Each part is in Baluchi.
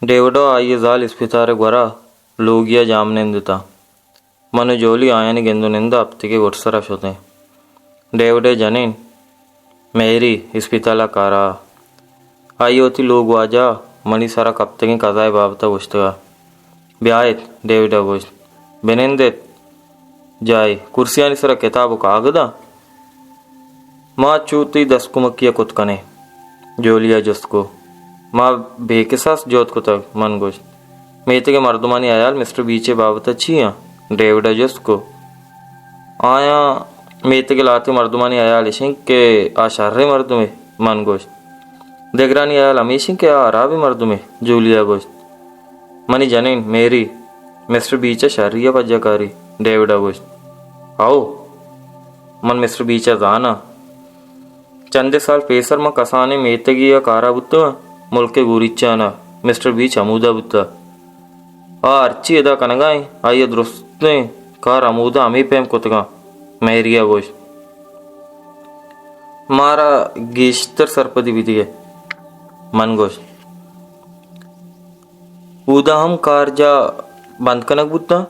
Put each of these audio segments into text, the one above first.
ڈیوڈ ءُ آئی ءِ زال اسپتال ءِ گورا لوگی ءَ جاہ منند اتاں۔ من ءُ جولی آیانی گند ءُ نند ءَ ہپتگے گڈسر ءَ شتیں۔ ڈیوڈ ءِ جنین میری اسپتال ءَ کار ءَ۔ آئی ءَ وتی لوگ واجہ ءَ منی سر ءَ کپتگیں کزا ءِ بابت ءَ گوشتگ ءَ۔ بیا ات، ڈیوڈ ءَ گوشت۔ بہ نند ات۔ جاہے کرسیانی سر ءَ کتاب ءُ کاگداں۔ ما چو تئی دست کمکی ءَ کت کنیں؟ جولی ءَ جست کو۔ ما بے کساس جہد کتگ، من گوشت۔ میتگ ءِ مردمانی ہیال مسٹر بیچ ءِ بابت ءَ چی آں؟ ڈیوڈ ءَ جست کو۔ آیاں میتگ ءِ لہتیں مردمانی ہیال اش انت کہ آ شریں مردمے، من گوشت۔ دگرانی ہیال ہمیش انت کہ آ ہرابیں مردمے، جولی ءَ گوشت۔ منی جنین میری مسٹر بیچ ءَ شری ءَ پجہ کاری، ڈیوڈ ءَ گوشت۔ ہئو، من مسٹر بیچ ءَ زاناں۔ چندے سال پیسر من کسانیں میتگے ءَ کار ءَ بوتگاں، ملک ءِ گوریچان ءَ، مسٹر بیچ ہمودا بوتگ۔ آ ہرچی ادا کنگا انت، آئی ءَ درستیں کار ہمودا ہمے پیم کتگاں، میری ءَ گوشت۔ مارا گیشتر سرپدی بدئے، من گوشت۔ اودا ہم کارجاہ بند کنگ بوتاں۔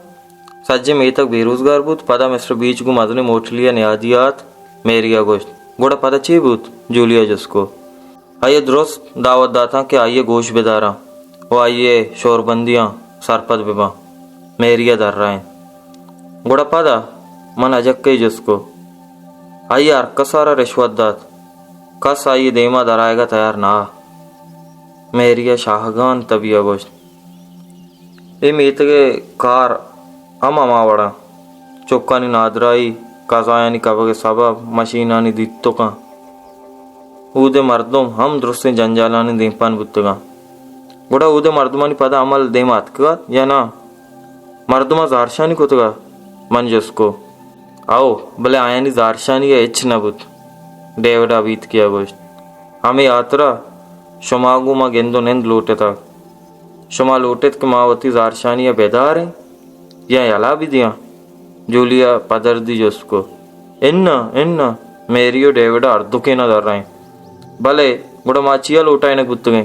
سجہیں میتگ بے روزگار بوت۔ پدا مسٹر بیچ گوں مزنیں موٹلے ءَ نیادی ءَ آت۔ میری ءَ گوشت، گڑا پدا چے بوت؟ جولی ءَ جست کو۔ آئی ءَ درست دعوت داتاں کہ آئی ءِ گوش بداراں ءُ آئی ءِ شوربندیاں سرپد بباں۔ میری ءَ درائینت۔ گڑا پدا؟ من اجکہ جست کو۔ آئی ءَ ہرکس ءَ را رشوت دات۔ کس آئی ءِ دیم ءَ درآیگ ءَ تیار نہ ات۔ میری ءَ شاہگان تبی ءَ گوشت۔ اے میتگ ءِ کار ہم ہما وڑ انت۔ چکانی نادراہی، کزایانی کپگ ءِ سبب، مشینانی دیتکاں۔ اود ءِ مردم ہم درستیں جنجالانی دیمپان بوتگاں۔ گڑا اود ءِ مردمانی پدا عمل دیم ءَ اتکگ ات یا ناں؟ مردماں زہرشانی کتگ ات؟ من جست کو۔ ہئو، بلے آیانی زہرشانی ءَ ہچ نہ بوت۔ ڈیوڈ ءَ بیتکی ءَ گوشت۔ ہمے ہاترا شما گوں ما گند ءُ نند لوٹ اتگ۔ شما لوٹ ات کہ ما وتی زہرشانی ءَ بداریں یا یلہ بدیاں؟ جولی ءَ پدردی جست کو۔ اناں، اناں، میری ءُ ڈیوڈ ءَ ہردوکیناں درائینت۔ بلے گڑا ما چیا لوٹائینگ بوتگیں؟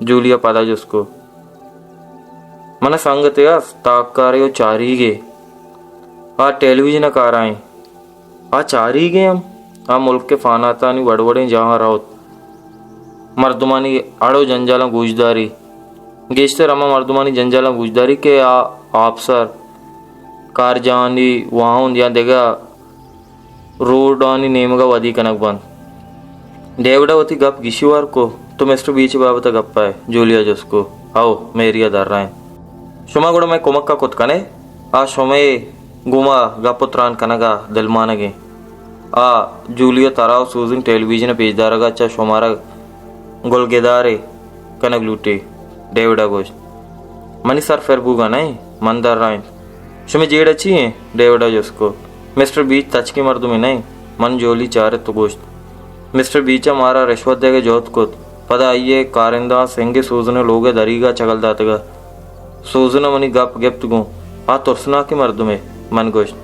جولی ءَ پدا جست کو۔ من ءَ سنگتے است، تاککارے ءُ چاریگے۔ آ ٹیلی ویژن ءَ کار ءَ ایں۔ آ چاریگے ہم۔ آ ملک ءِ فاناتانی وڑ وڑیں جاہاں روت۔ مردمانی اڑ ءُ جنجالاں گوشداری۔ گیشتر ہما مردمانی جنجالاں گوشداری کہ آ آپسر، کارجاہانی واہند یا دگہ روڈانی نیمگ ءَ ودی کنگ بنت۔ ڈیوڈ ءَ وتی گپ گیشی وار کو۔ تو مسٹر بیچ ءِ بابت ءَ گپ ءَ ئے؟ جولی ءَ جست کو۔ ہئو، میری ءَ درائینت۔ شما گڑا مئے کمک ءَ کت کن ئے؟ آ شمئے گوما گپ ءُ تران کنگ ءَ دلمانگیں۔ آ جولی ءَ ترا ءُ سوزن ٹیلی ویژن ءِ پیشدارگ ءَ چہ شمارا گلگدارے کنگ لوٹی، ڈیوڈ ءَ گوشت۔ منی سر پر بوگ ءَ نہ اِنت، من درائینت۔ شمئے جیڑہ چی اِنت؟ ڈیوڈ ءَ جست کت۔ مسٹر بیچ تچکیں مردمے نہ اِنت۔ من جولی چارت ءُ گوشت، مسٹر بیچ ءَ مارا رشوت دئیگ ءِ جہد کت، پدا آئی ءِ کارندہاں سنگ ءِ سوزن ءِ لوگ ءِ دریگ ءَ چگل داتگ ءُ سوزن ءَ منی گپ گپت گوں۔ آ ترسناکیں مردمے، من گوشت۔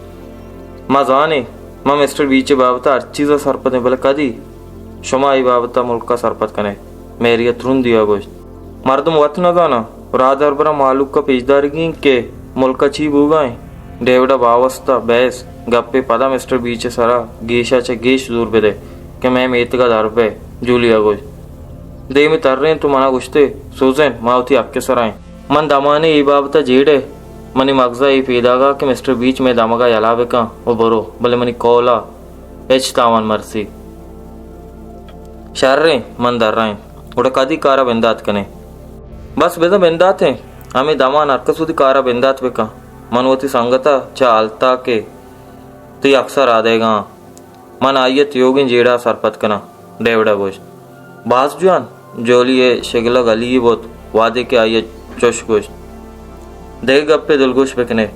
ما زانیں، ما مسٹر بیچ ءِ بابت ءَ ہر چیز ءَ سرپد ایں، بلے کدی؟ شما اے بابت ءَ ملک ءَ سرپد کن ئے، میری ءَ ترندی ءَ گوشت۔ مردم وت نہ زاناں، راہدربراں مہلوک ءَ پیشدارگی اِنت کہ ملک ءَ چی بوگ ءَ اِنت۔ ڈیوڈ ءَ باوست ءَ بحث گپے، پدا مسٹر بیچ ءِ سرا گیش ءَ چہ گیش زور بدئے کہ مئے میتگ ءَ در بئے، جولی ءَ گوشت۔ دیم ءَ ترینت ءُ من ءَ گوشت ئے، سوزن، ما وتی حق ءِ سرا ایں۔ من دمانے اے بابت ءَ جیڑ ءَ، منی مگز ءَ اے پیداگ ءَ کہ مسٹر بیچ مئے دمگ ءَ یلہ بکن ءُ برو، بلے منی قول ءَ ہچ تاوان مرسی۔ شریں، من درائینت۔ گڑا کدی کار ءَ بندات کنیں؟ بس بزاں بندات ایں، ہمے دمان ہرکس وتی کار ءَ بندات بکن۔ من وتی سنگت ءَ چہ التاک ءَ تئی اکس ءَ رادئیگ ءَ آں۔ من آئی ءِ تیوگیں جیڑہ ءَ سرپد کناں، ڈیوڈ ءَ گوشت۔ باز جوان، جولی ءِ شگل ءَ گلی بوت، وہدے کہ آئی ءَ چش گوشت۔ دگہ گپے دلگوش بکن ئے،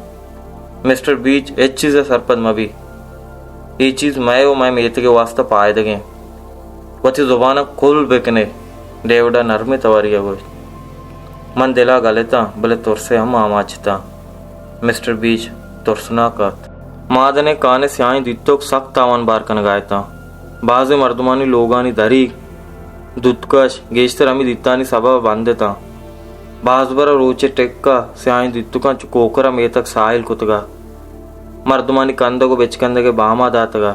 مسٹر بیچ ہچ چیز ءَ سرپد مہ بی۔ اے چیز مئے ءُ مئے میتگ ءِ واستہ پائدگ اِنت۔ وتی زبان ءَ کل بکن ئے، ڈیوڈ ءَ نرمیں تواری ءَ گوشت۔ من دل ءَ گل اتاں، بلے ترس ءِ ہم آماچ اتاں۔ مسٹر بیچ ترسناک ات۔ مادن ءِ کان ءِ سیاہیں دیتک سک تاوان بار کنگ ءَ اتاں۔ بازیں مردمانی لوگانی دریگ، دودکش گیشتر ہمے دیتانی سبب ءَ بند اتاں۔ بازبر ءَ روچ ءِ ٹک ءَ سیاہیں دیتکاں چو کوکر ءَ میتگ ساہیل کتگ ءَ مردمانی کندگ ءُ بچکندگ ءِ بام ءَ داتگ ءَ۔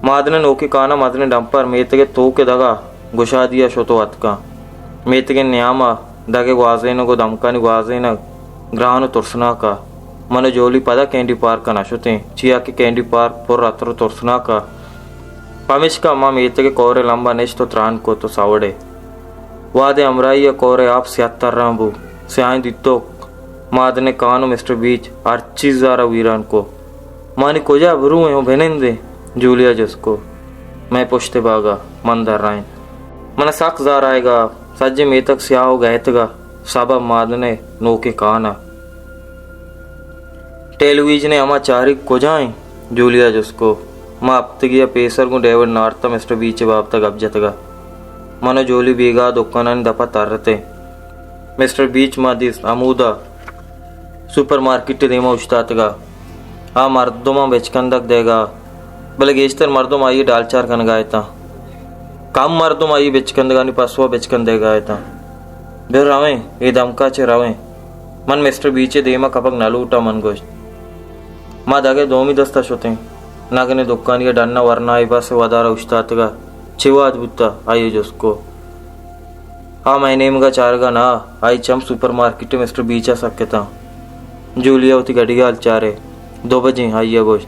مادن ءِ نوکیں کان ءَ مزنیں ڈمپر میتگ ءِ توک ءِ دگ ءَ گشادی ءَ شت ءُ اتک اَنت۔ میتگ ءِ نیام ءَ دگ ءِ گوازینگ ءُ دمکانی گوازینگ گران ءُ ترسناک اَت۔ من ءُ جولی پدا کینڈی پارک ءَ نہ شت ایں، چیا کہ کینڈی پارک پر اتر ءُ ترسناک اَت۔ پمیشکا ما میتگ ءِ کور ءِ لمب ءَ نشت ءُ تران کت ءُ سوڑ ءَ وہدے ہمراہی ءَ کور ءِ آپ سیاہ تران بوت۔ سیاہیں دیتک، مادن ءِ کان ءُ مسٹر بیچ ہر چیز ءَ را ویران کت۔ ما نی کجا برویں ءُ بنندیں؟ جولی ءَ جست کت۔ مئے پشت ءِ باگ ءَ۔ من درائینت۔ من ءَ سک زار آیگ ءَ اَت۔ سجہیں میتگ سیاہ ءُ گہتگ ءَ، سبب مادن ءِ نوکیں کان ءَ۔ ٹیلی ویژن ءِ ہما چاریگ کجا اِنت؟ جولی ءَ جست کت۔ ما ہپتگے ءَ پیسر گوں ڈیوڈ نارتھ ءَ مسٹر بیچ ءِ بابت ءَ گپ جتگ ءَ۔ من ءُ جولی بیگاہ ءَ دکانانی دپ ءَ ترت ایں۔ مسٹر بیچ ما دیست ہمودا سپر مارکیٹ ءِ دیم ءَ اوشتاتگ ءَ آ مردماں بچکندگ دئیگ ءَ، بلے گیشتر مردم آئی ءِ ڈالچار کنگ ءَ اتاں۔ کم مردم آئی ءِ بچکندگانی پسو ءَ بچکند دئیگ ءَ اتاں۔ بل رویں، اے دمک ءَ چہ رویں۔ من مسٹر بیچ ءِ دیم ءَ کپگ نہ لوٹاں، من گوشت۔ ما دگ ءِ دومی دست ءَ شت ایں۔ نگن ءِ دکانی ءِ ڈن ءَ ورنا ءِ بس ءِ ودار ءَ اوشتاتگ ءَ چے وہد بوت؟ آئی ءَ جست کت۔ آ مئے نیمگ ءَ چارگ ءَ نہ، آئی چم سپر مارکیٹ ءِ مسٹر بیچ ءَ سک اتاں۔ جولی ءَ وتی گھڑی ءَ ہلچار ءَ، دو بجیں، آئی ءَ گوشت۔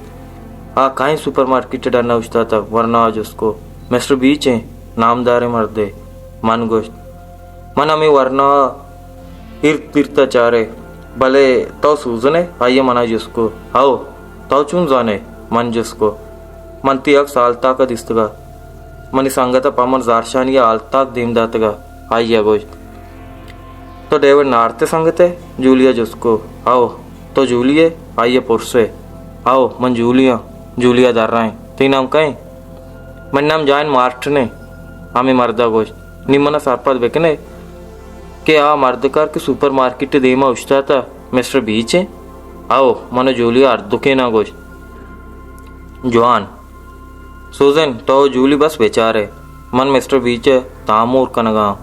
آ کئے سپر مارکیٹ ءِ ڈن ءَ اوشتاتگ؟ ورنا ءَ جست کت۔ مسٹر بیچ ایں، نامداریں مردے، من گوشت۔ من ہمے ورنا ءَ ایرت ایرت ءَ چار ءَ۔ بلے تو سوزن ئے؟ آئی ءَ من ءَ جست کت۔ ہئو، تو چون زان ئے؟ من جست کت۔ من تئی عکس ہالتاک ءَ دیستگ ءَ۔ منی سنگت ءَ پہ من زہرشانی ءَ ہالتاک دیم داتگ ءَ۔ آئی ءَ گوشت۔ تو ڈیوڈ نارتھ ءِ سنگت ئے؟ جولی ءَ جست کت۔ ہئو، تو جولی ئے؟ آئی ءَ پرس ءَ۔ ہئو، من جولی آں۔ جولی ءَ درائینت۔ تئی نام کئے اِنت؟ منی نام جوان مارٹن اِنت۔ ہمے مرد ءَ گوشت۔ نی من ءَ سرپد بکن ئے کہ آ مردکار کہ سپر مارکیٹ ءِ دیم ءَ اوشتاتگ، مسٹر بیچ اِنت؟ ہئو، من ءُ جولی ءَ ہردوکیناں گوشت۔ جوان۔ سوزن، تو ءُ جولی بس بچار ئے۔ من مسٹر بیچ ءِ تامور کنگ ءَ آں۔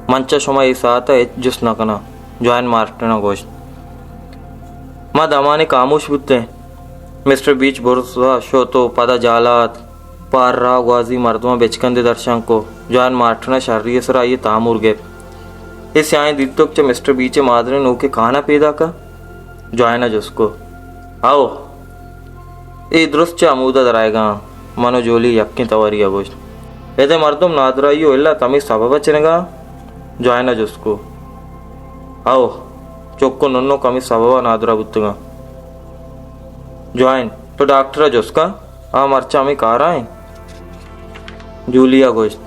من چہ شما اے ساعت ءَ ہچ جست نہ کناں، جوان مارٹن ءَ گوشت۔ ما دمانے کاموش بوت ایں۔ مسٹر بیچ برز ءَ شت ءُ پدا جالا ات۔ پار راہ گوازی مردماں بچکندے درشان کت۔ جوان مارٹن ءَ شری ءِ سرا آئی ءِ تامور گپت۔ اے سیاہیں دیتک چہ مسٹر بیچ ءِ مادریں نوکیں کان ءَ پیداک اَت؟ جوان ءَ جست کت۔ ہئو، اے درست چہ ہمودا درآیگ ءَ اَنت۔ من ءُ جولی یکیں تواری ءَ گوشت۔ اد ءِ مردم نادراہی ءُ علت ہمے سبب ءَ چنگ ءَ اَنت؟ جوان ءَ جست کت۔ ہئو، چک ءُ ننک ہمے سبب ءَ نادراہ بوتگ اَنت۔ جوان، تو ڈاکٹر ءَ جست کن، آ مرچاں ہمے کار ءَ اِنت۔ جولی ءَ گوشت۔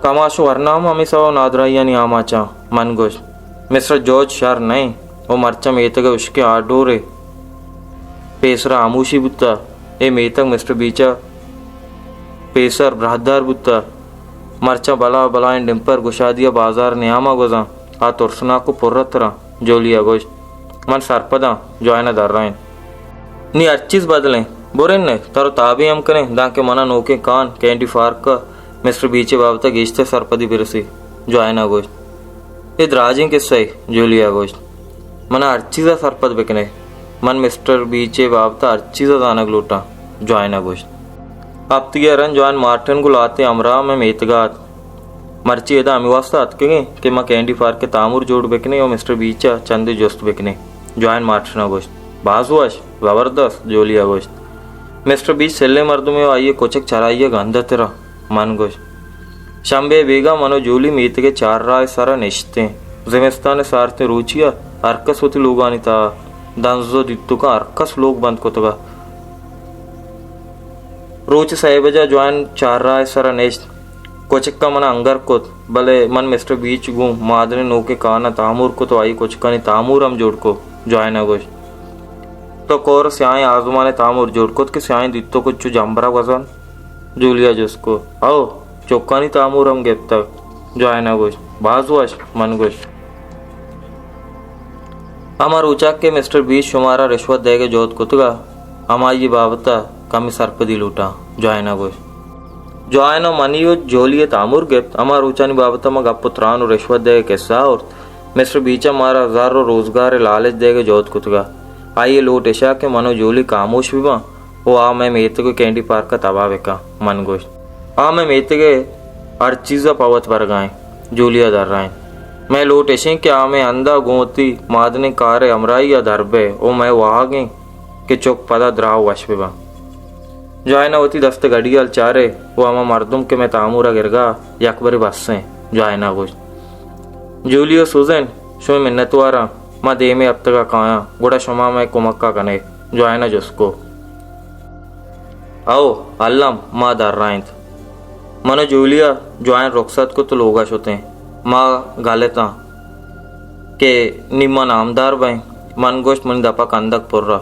کماش ءُ ورنا ہم ہمے سبب ءَ نادراہیانی آماچ اَنت۔ من گوشت، مسٹر جارج شر نہ اِنت ءُ مرچاں میتگ ءِ ہشکیں آڈور ءِ پیسر ءَ ہاموشی بوتگ۔ اے میتگ مسٹر بیچ ءَ پیسر براہدار بوتگ۔ مرچاں بلاہ بلاہیں ڈمپر گشادی ءَ بازار ءِ نیام ءَ گوزاں۔ آ ترسناک ءُ پر اتراں۔ جولی ءَ گوشت۔ من سرپداں، جوان ءَ درائینت۔ نی ہر چیز بدل اِنت۔ برن ئے، تر ءُ تابے ہم کن ایں، دانکہ من ءَ نوکیں کان کینڈی پارک ءَ مسٹر بیچ ءِ بابت ءَ گیشتر سرپدی برسی، جوان ءَ گوشت۔ اے دراجیں کسہ ئے، جولی ءَ گوشت۔ من ءَ ہر چیز ءَ سرپد بکن ئے۔ من مسٹر بیچ ءِ بابت ءَ ہر چیز ءَ زانگ لوٹاں، جوان ءَ گوشت۔ ہپتگے ءَ رند جوان مارٹن گوں لہتیں ہمراہ مئے میتگ ءَ ات۔ مرچی ادا ہمے واستا اتکگیں کہ ما کینڈی پارک ءِ تامر جوڑ بکنیں ءُ مسٹر بیچ ءَ چندے جست بکنیں۔ جوان مارٹن ءَ گوشت۔ باز وش، زبردست، جولی ءَ گوشت۔ مسٹر بیچ سلیں مردمے ءُ آئی ءِ کچک چرائی ءَ گند ءِ ترا، من گوشت۔ شمبے ءِ بیگاہ من ءُ جولی میتگ ءِ چار راہ ءِ سرا نشتیں۔ زمستان ءِ سارتیں روچی ءَ ہرکس وتی لوگانی تہا دنز ءُ دیتکاں ہرکس لوگ بند کتگ ءَ۔ روچ ءِ سئے بجہ جوان چار راہ ءِ سرا نشت۔ کچک ءَ من ءَ انگر کت، بلے من مسٹر بیچ گوں مادنیں نوکیں کان ءَ تامور کت ءُ آئی کچکانی تامور ہم جوڑ کت۔ جوان ءَ گوشت، تو کور ءَ سیاہیں آزمان ءِ تامور جوڑ کت کہ سیاہیں دیتک ءَ چو جمبر ءَ گوزنت؟ جولی ءَ جست کت۔ ہئو، چکانی تامور ہم گپتگ۔ جوان ءَ گوشت، باز وش، من گوشت۔ ہما روچ ءَ کہ مسٹر بیچ شمارا رشوت دئیگ ءِ جہد کتگ ءَ، ہمائی ءِ بابت ءَ کمے سرپدی لوٹاں، جوان ءَ گوشت۔ جوائن ءَ منی ءُ جولی ءِ تامر گپت۔ ہما روچانی بابت ءَ ما گپ ءُ تران ءُ رشوت دئیگ ءِ کسہ آورت۔ مسٹر بیچ ءَ مارا زر ءُ روزگار ءِ لالچ دئیگ ءِ جہد کتگ ءَ۔ آئی ءِ لوٹ اش ءَ کہ من ءُ جولی کاموش بہ باں ءُ آ مئے میتگ ءُ کینڈی پارک ءَ تباہ بہ کن۔ من گوشت، آ مئے میتگ ءِ ہر چیز ءَ پہ وت برگ ءَ اِنت۔ جولی ءَ درائینت، مئے لوٹ اش اِنت کہ آ مئے ہند ءَ گوں وتی مادنیں کار ءِ ہمراہی ءَ در بئے ءُ مئے واہگ اِنت کہ چک پدا دراہ ءُ وش بہ باں۔ جوائن ءَ وتی دست ءِ گھڑی ءَ چارے ءُ ہما مردم کہ مئے تامر ءَ گرگ ءَ، یکبرے بس اِنت۔ جوائن ءَ گوشت، جولی ءُ سوزین، شمئے منتوار آں، ما دیمے ہپتگ ءَ کایاں، گڑا شما مئے کمک ءَ کن ئے۔ جوائن ءَ جست کت۔ او الم، ما درائینت۔ من ءُ جولی ءَ جوائن رخصت کت ءُ لوگ ءَ شت ایں۔ ما گل اتاں کہ نی ما نامدار بئیں۔ من گوشت، منی دپ ءَ کندگ پر ءَ۔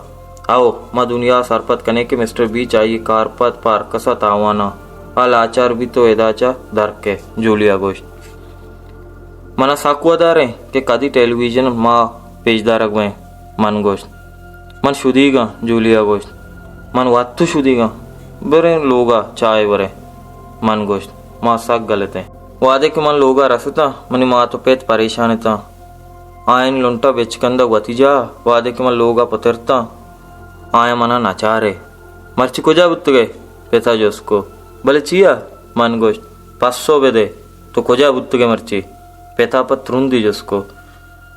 او، ما دنیا ءَ سرپد کنیں کہ مسٹر بیچ آئی ءِ کارپد پہ ہرکس ءَ تاوان ءَ، آ لاچار بیت ءُ ادا چہ در کئیت۔ جولی ءَ گوشت، من ءَ سک ودار ایں کہ کدی ٹیلی ویژن ءَ ما پیش دارگ بئیں۔ من گوشت، من شدیگ آں۔ جولی ءَ گوشت، من وت ءَ شدیگ آں۔ بریں لوگ ءَ چاہے بریں۔ من گوشت، ما سک گل اتیں۔ وہدے کہ من لوگ ءَ رستاں، منی مات ءُ پت پریشان اتاں۔ آیانی لنٹ ءَ بچکندگ وتی جاہ ءَ۔ وہدے کہ من لوگ ءَ پترتاں، آیاں من ءَ نچارے۔ مرچی کجا بوتگ ئے؟ پت ءَ جست کت۔ بلے چیا؟ من گوشت، پسو بدے، تو کجا بوتگ ئے مرچی؟ پت ءَ پہ ترندی جست کت۔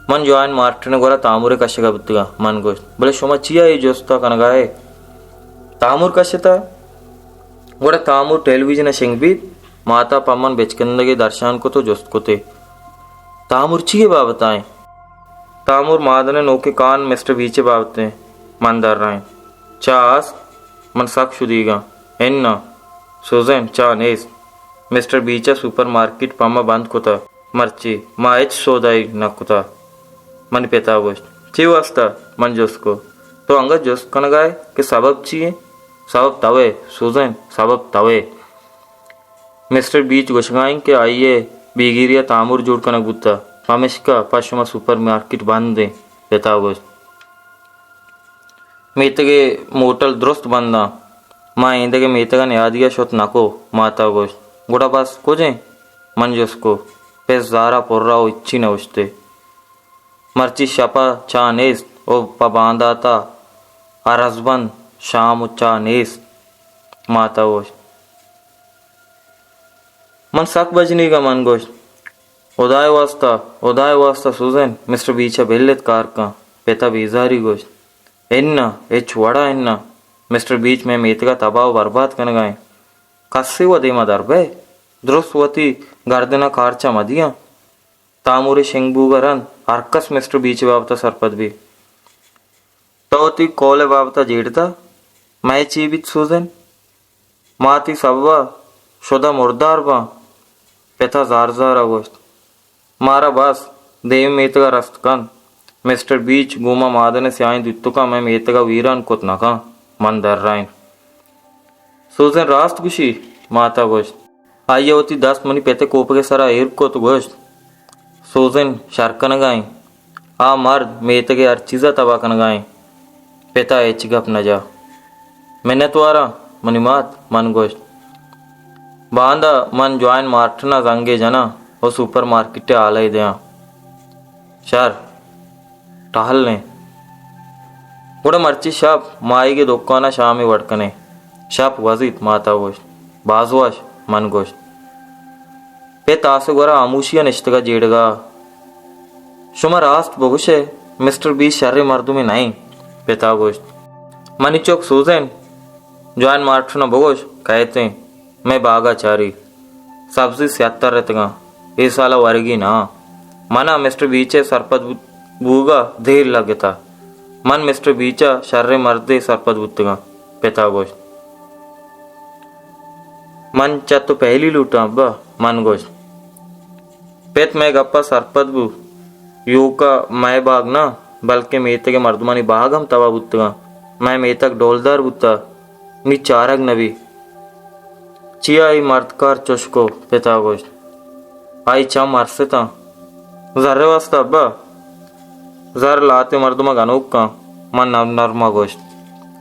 من جوائن مارٹن ءِ گورا تامر ءِ کشگ ءَ بوتگاں۔ من گوشت، بلے شما چیا اے جست ءَ کنگ ءَ ئے؟ تامر کشتہ؟ گڑا تامر ٹیلی ویژن ءَ شنگ بیت؟ مات ءَ پہ من بچکندگے درشان کت ءُ جست کت ئے، تامر چی ءِ بابت ءَ اِنت؟ تامر مادن ءِ نوکیں کان مسٹر بیچ ءِ بابت ءَ اِنت۔ من درائینت، چاہ است؟ من سک شدیگ آں۔ اناں سوزین، چاہ نیست۔ مسٹر بیچ ءَ سپر مارکیٹ پہ ما بند کتہ۔ مرچی ما ہچ سودائیگ نہ کتہ۔ منی پت ءَ گوشت۔ چی واستہ؟ من جست کت۔ تو انگت جست کنگ ءَ ئے کہ سبب چی اِنت؟ سبب تو ئے سوزین، سبب تو ئے۔ مسٹر بیچ گوشگ ءَ اِنت کہ آئی ءِ بیگیری ءَ تامر جوڑ کنگ بوتہ، پمیشکا پہ شما سپر مارکیٹ بند اِنت۔ پت ءَ گوشت۔ میتگ ءِ موٹل درست بند اَنت۔ ما ایندگہ میتگ ءَ نیادی ءَ شت نہ کت۔ مات ءَ گوشت، گڑا بس کج اِنت؟ من جست کت۔ پس زار ءَ پر ءَ ءُ ہچی نہ اوشت ئے۔ مرچی شپ ءَ چاہ نیست ءُ پہ باندات ءَ ارزبند شام ءُ چاہ نیست۔ مات ءَ گوشت۔ من سک بجنیگ آں۔ من گوشت، ہدائے واستہ، ہدائے واستہ سوزین، مسٹر بیچ ءَ بل اِت کار کن۔ پت ءَ بیزاری گوشت، اناں، ہچ وڑ ءَ اناں۔ مسٹر بیچ مئے میتگ ءَ تباہ ءُ برباد کنگ ءَ اِنت۔ کسے وَ دیم ءَ در بئے، درست وتی گردن ءَ کارچ ءَ مہ دیاں۔ تامر ءِ شنگ بوگ ءَ رند ہرکس مسٹر بیچ ءِ بابت ءَ سرپد بیت۔ تو وتی کول ءِ بابت ءَ جیڑتہ؟ مئے چی بیت سوزن؟ ما تئی سبب ءَ شد ءَ مردار باں۔ پت ءَ زار زار ءَ گوشت۔ مارا بس دیم میتگ ءَ رست کنت۔ مسٹر بیچ گوں ما مادن ءِ سیاہیں دوتکاں مئے میتگ ءَ ویران کت نہ کنت۔ من درائینت۔ سوزن راست گوشی؟ مات ءَ گوشت۔ آئی ءَ وتی دست منی پت ءِ کوپگ ءِ سرا ایر کت ءُ گوشت، سوزن شر کنگ ءَ اِنت۔ آ مرد میتگ ءِ ہر چیز ءَ تباہ کنگ ءَ اِنت۔ پت ءَ ہچ گپ نہ جت۔ منتوار آں منی مات، من گوشت۔ باندا من جوائن مارٹن ءَ زنگے جناں ءُ سپر مارکیٹ ءِ ہال ءَ دیاں۔ شر، ٹہل ایں۔ گڑا مرچی شپ ماہیگ ءِ دکان ءَ شامے وڑ کنیں۔ شپ گوزیت، مات ءَ گوشت۔ باز وش، من گوشت۔ پت آس ءِ گورا ہاموشی ءَ نشتگ ءَ جیڑگ ءَ۔ شما راست بگوش ئے، مسٹر بیچ شریں مردمے نہ اِنت، پت ءَ گوشت۔ منی چک سوزین، جوائن مارٹن ءَ بگوش، کئیت ایں۔ مئے باگ ءَ چاری، سبزی سیاہ تر اتگاں، اے سال ءَ ورگی نہ آں۔ من ءَ مسٹر بیچ ءِ سرپد بوت-، بوگ ءَ دیر لگتہ۔ من مسٹر بیچ ءَ شریں مردے سرپد بوتگاں، پت ءَ گوشت۔ من چہ تو پہلی لوٹاں ابا، من گوشت۔ پت مئے گپ ءَ سرپد بو، ایوک ءَ مئے باگ نہ، بلکیں میتگ ءِ مردمانی باگ ہم تباہ بوتگاں۔ مئے میتگ ڈولدار بوتہ، نی چارگ نہ بی۔ چیا اے مردکار چش کو؟ پت ءَ گوشت۔ آئی چم ارستاں۔ زر ءِ واستہ ابا؟ زر لہتیں مردم ءَ گنوک کن، من نرم نرم ءَ گوشت۔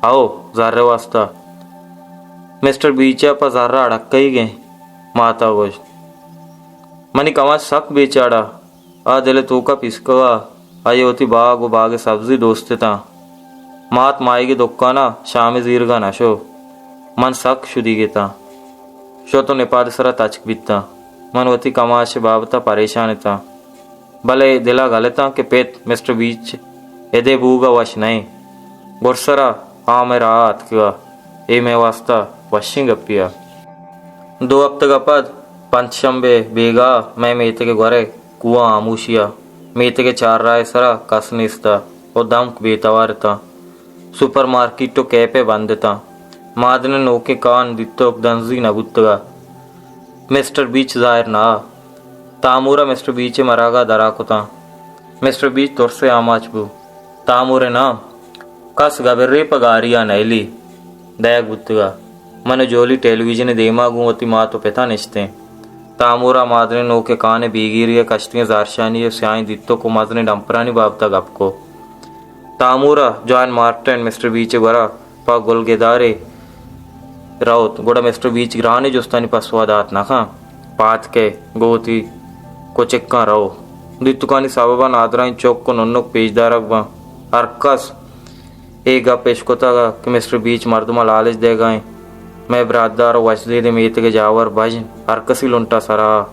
ہئو، زر ءِ واستہ۔ مسٹر بیچ ءَ پہ زر ءَ اڑکئیگ ایں، مات ءَ گوشت۔ منی کماش سک بے چاڑ ءَ، آ دل ءِ توک ءَ پیسکگ ءَ، آئی ءَ وتی باگ ءُ باگ ءِ سبزی دوست اتاں۔ مات ماہیگ ءِ دکان ءَ شام ءِ زیرگ ءَ نہ شو۔ من سک شدیگ اتاں۔ شت ءُ نپاد ءِ سرا تچک بیتاں۔ من وتی کماش ءِ بابت ءَ پریشان اتاں۔ بلے دل ءَ گل اتاں کہ پت مسٹر بیچ ادے بوگ ءَ وش نہ ایں۔ گڈسر ءَ آ مئے راہ ءَ اتکگ ءَ، اے مئے واستا وشیں گپے ءَ۔ دو ہپتگ ءَ پد پنچ شمبے بیگاہ ءَ مئے میتگ ءِ گور ءِ کوہ ءَ ہاموشی ءَ۔ میتگ ءِ چار راہ ءِ سرا کس نیست ءَ ءُ دمک بے توار اتاں۔ سپر مارکیٹ ءُ کیپے بند اتاں۔ مادن ءِ نوکیں کان دیتوک دنزی نہ بوتگ ءَ۔ مسٹر بیچ ظاہر نہ ءَ۔ تامور ءَ مسٹر بیچ ءِ مراگ ءَ درا کتاں۔ مسٹر بیچ ترس ءِ آماچ بو۔ تامور ءِ نام کس گبرے پہ گاری ءَ نئیلی۔ دئیگ بوتگ ءَ۔ من ءُ جولی ٹیلی ویژن ءِ دیما گوں وتی مات ءُ پت ءَ نشتیں۔ تامور ءَ مادن ءِ نوکیں کان ءِ بیگیری ءَ کشتگیں زہرشانی ءُ سیاہیں دیتک ءُ مزنیں ڈمپرانی بابت ءَ گپ کو۔ تامور ءَ جوان مارٹن مسٹر بیچ ءِ گورا پہ گلگدارے روت، گڑا مسٹر بیچ گرانیں جستانی پسو ءَ دات نہ کن۔ پاد کئے گوں وتی کچکاں رو۔ دیتکانی سبب ءَ نادراہیں چک ءُ ننک پیش دارگ باں۔ ہرکس اے گپ اشکتگ کہ مسٹر بیچ مردماں لالچ دئیگ ءَ ایں۔ مئے براتدار ءُ وش زیدیں میتگ ءِ جاور بژن ہرکسی لنٹ ءَ سرا۔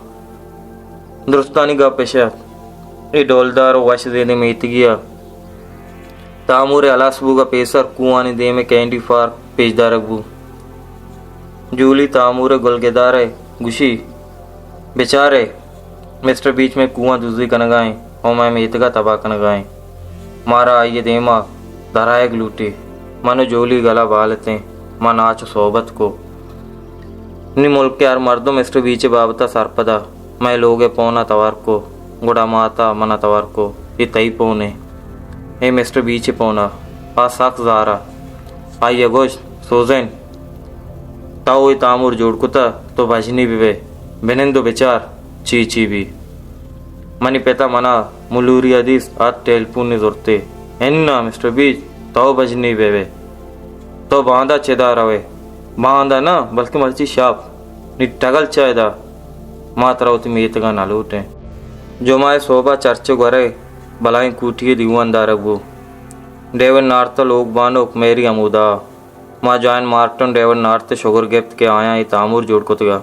درستانی گپ اش ات۔ اے ڈولدار ءُ وش زیدیں میتگی ءَ تامور ءِ ہلاس بوگ ءَ پیسر کوہانی دیم ءَ کینڈی پارک پیش دارگ بو۔ جولی تامور ءِ گلگدار ءَ گوشی، بچارے، مسٹر بیچ مئے کوہاں دزی کنگ ءَ ایں ءُ مئے میتگ ءَ تباہ کنگ ءَ ایں۔ مارا آئی ءِ دیم ءَ درآیگ لوٹی۔ من ءُ جولی گل ءَ بال اتیں۔ ما ناچ ءُ صحبت کو۔ نی ملک ءِ ہر مردم مسٹر بیچ ءِ بابت ءَ سرپد ءَ۔ مئے لوگ ءِ پون ءَ توار کو، گڑا مات ءَ من ءَ توار کو، اے تئی پونے؟ اے مسٹر بیچ ءِ پون ءَ۔ آ سک زار ءَ۔ آئی ءَ گوشت، سوزین، تو اے تامور جوڑ کتہ، تو بژنی بہ بئے، بنند ءُ بچار چی چی بی۔ منی پت ءَ من ءَ ملوری ءَ دیست، ات ٹیلیفون ءَ زرتے، اناں مسٹر بیچ، تو بژنی بہ بئے۔ تو باندا چدا روئے؟ باندا نہ، بلکہ مرچی شپ۔ نی ٹگل چا ادا، ما ترا وتی میتگ ءَ نہ لوٹیں۔ جمعہ ءِ سہب ءَ چرچ ءِ گور ءَ بلائیں کوٹی ءِ دیوان دارگ بو۔ ڈیوڈ نارتھ ءِ لوگ بانک میری ہمودا۔ ما جوان مارٹن، ڈیوڈ نارتھ ءِ شگر گپت کہ آیاں اے تامور جوڑ کتگ ءَ۔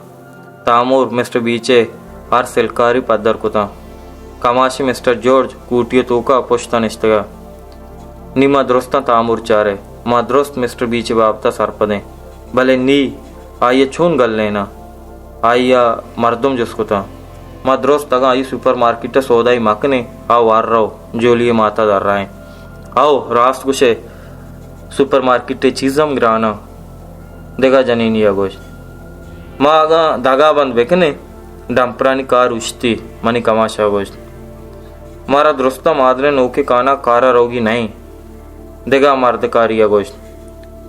تامور مسٹر بیچ ءِ ہر سلکاری پدر کتاں۔ کماشی مسٹر جارج کوٹی ءِ توک ءَ پشت ءَ نشتگ ءَ۔ نی ما درستاں تامور چارئے، ما درست مسٹر بیچ ءِ بابت ءَ سرپدیں، بلے نی آئی ءَ چون گلیناں؟ آئی ءَ مردم جست کتاں۔ ما درست اگاں آئی سپر مارکیٹ ءَ سودائی مکنیں، آ وار رو، جولی ءِ مات ءَ درائیں۔ او، راست گوشئے، سپر مارکیٹ ءِ چیز ہم گراناں۔ دگہ جنینی ءَ گوشت، ما اگاں دگہ بند بکنیں، ڈمپرانی کار اوشتی۔ منی کماش ءَ گوشت، مارا درستاں مادن ءِ نوکیں کان ءَ کار ءَ روگی نہ ایں۔ دگہ مردکاری ءَ گوشت،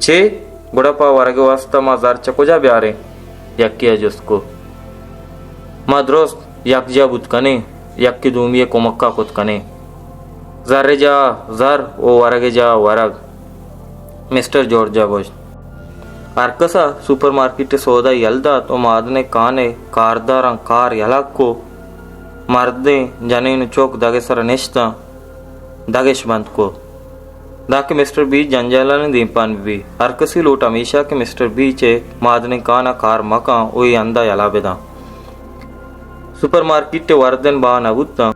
چے؟ گڑا پہ ورگ ءِ واستا ما زر چہ کجا بیاریں؟ یکے ءَ جست کو۔ ما درست یکجاہ بوت کنیں، یکے دومی ءِ کمک ءَ کت کنیں۔ زر ءِ جاہ ءَ زر ءُ ورگ ءِ جاہ ءَ ورگ۔ مسٹر جارج ءَ گوشت۔ ہرکس ءَ سپر مارکیٹ ءِ سودا یل دات ءُ مادن ءِ کان ءِ کارداراں کار یلہ کو۔ مردیں جنین ءُ چک دگ ءِ سرا نشتاں، دگش بند کو۔ دانکہ مسٹر بیچ جنجالانی دیمپان بہ بی۔ ہرکسی لوٹ ہمیشہ کہ مسٹر بیچ ءِ مادنیں کان ءَ کار مکاں ءُ اے ہند ءَ یلہ بداں۔ سپر مارکیٹ ءِ وردن بہا نہ بوتاں۔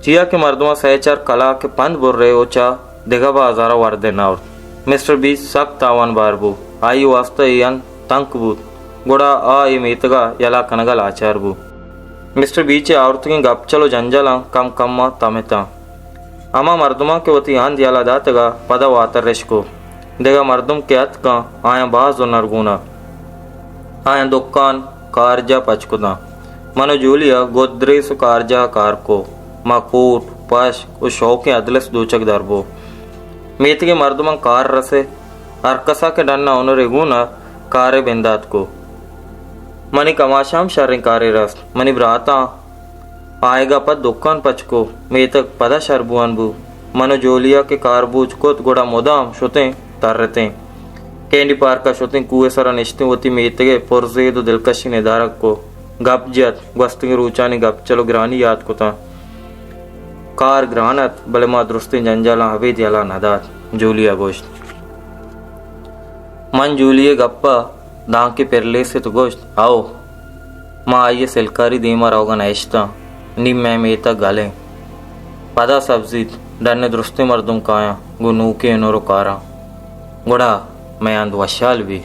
چیا کہ مردماں سئے چار کلاک ءِ پند برے ءُ چہ دگہ بازار ءَ وردے نہ آورت۔ مسٹر بیچ سک تاوان بار بو۔ آئی ءِ واستا اے ہند تنک بوت، گڑا آ اے میتگ ءَ یلہ کنگ ءَ لاچار بو۔ مسٹر بیچ ءِ آورتگیں گپچل ءُ جنجالاں کم کم ءَ تم اتاں۔ ہما مردماں کہ وتی ہند یلہ داتگ ءَ پدا واتر اش کو۔ دگہ مردم کہ اتکاں، آیاں باز ہنر گون ءَ۔ آیاں دکان، کارجاہ پچ کتاں۔ من ءُ جولی ءَ گودریس ءُ کارجاہ ءَ کار کو۔ ما کوٹ، پشک ءُ شوکیں ادلس دوچگ در بو۔ میتگ ءِ مردماں کار رس ات۔ ہرکس ءَ کہ ڈن ءَ ہنرے گون ءَ کارے بندات کو۔ منی کماش ءَ ہم شریں کارے رست۔ منی براتاں آیگ ءَ پد دکان پچ کو، میتگ پدا شر بوان بو۔ من ءُ جولی ءَ کہ کار بوج کت، گڑا مدام شتیں ترتیں۔ کینڈی پارک ءَ شتیں، کوہ ءِ سرا نشتیں، وتی میتگ ءِ پرزید ءُ دلکشی ندارگ کو، گپ جت، گوستگیں روچانی گپ چل ءُ گرانی یات کتاں۔ کار گران ات، بلے ما درستیں جنجالاں ابید یلہ نہ دات۔ جولی ءَ گوشت۔ من جولی ءِ گپ ءَ دانکہ پر لیست ءُ گوشت، ہئو، ما آئی ءِ سلکاری دیم ءَ روگ ءَ نہ اشتاں، نی مئے میتگ گل اِنت۔ پدا سبزیت، ڈن ءِ درستیں مردم کایاں گوں نوکیں ہنر ءُ کاراں، گڑا مئے ہند وشحال بی۔